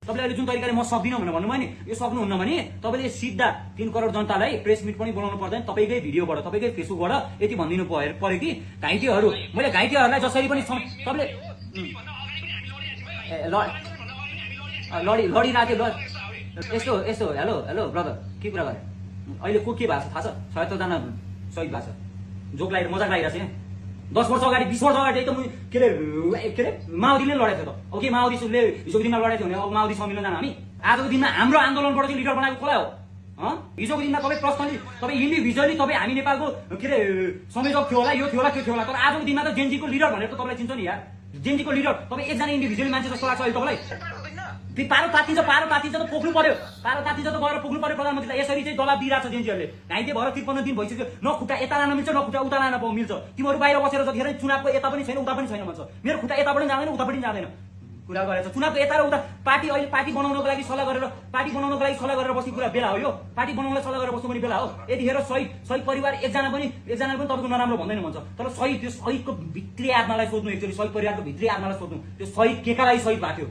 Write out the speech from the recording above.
तपाईँले अहिले जुन तरिकाले म सक्दिनँ भनेर भन्नुभयो नि, यो सक्नुहुन्न भने तपाईँले सिधा 3 करोड जनतालाई प्रेस मिट पनि बोलाउनु पर्दैन, तपाईँकै भिडियोबाट तपाईँकै फेसबुकबाट यति भनिदिनु पर्यो कि घाइतेहरू, मैले घाइतेहरूलाई जसरी पनि तपाईँले लडिरहेको थियो। यस्तो हेलो ब्रदर, के कुरा गरे अहिले को के भएको छ थाहा छ? ७७ जना शहीद भएको छ, जोक लगाएर मजाक लगाइरहेको छ। 10 वर्ष अगाडि 20 वर्ष अगाडि एकदम के अरे माओवादीले लडेको थियो त। ओके, माओवादीले हिजोको दिनमा लडेको थियो भने अब माओवादी सम्मिलन जान हामी? आजको दिनमा हाम्रो आन्दोलनबाट चाहिँ लिडर बनाएको कसलाई हो? हिजोको दिनमा तपाईँ पर्सनली तपाईँ इन्डिभिजुअली तपाईँ हामी नेपालको के अरे संयोजक थियो होला, यो थियो होला त्यो थियो होला, तर आजको दिनमा त जेनजीको लिडर भनेर त तपाईँलाई चिन्छ नि यार। जेनजीको लिडर तपाईँ एकजना इन्डिभिजुअली मान्छे जस्तो लाग्छ अहिले तपाईँलाई? पारो तातिन्छ त पोख्नु पर्यो, पारो तातिन्छ त गएर पोख्नु पर्यो प्रधानमन्त्रीलाई। यसरी चाहिँ दबाब दिइरहेको छ जेनजीहरूले। घाइते भएर 53 दिन भइसक्यो, न खुट्टा यता लान मिल्छ न खुट्टा उता लान मिल्छ। तिमीहरू बाहिर बसेर जतिखेर चुनावको यता पनि छैन उता पनि छैन भन्छ, मेरो खुट्टा यता पनि जाँदैन उता पनि जाँदैन कुरा गरेछ। चुनावको यता र उता पार्टी अहिले पार्टी बनाउनको लागि सल्लाह गरेर बस्ने कुरा बेला हो यो? पार्टी बनाउनलाई सल्लाह गरेर बस्नु पनि बेला हो? यतिखेर शहीद परिवार एकजनाले पनि तपाईँको नराम्रो भन्दैन भन्छ, तर त्यो शहीदको भित्री आत्मालाई सोध्नु, एक्चुअली शहीद परिवारको भित्री आत्मालाई सोध्नु, त्यो शहीद केका लागि शहीद भएको थियो?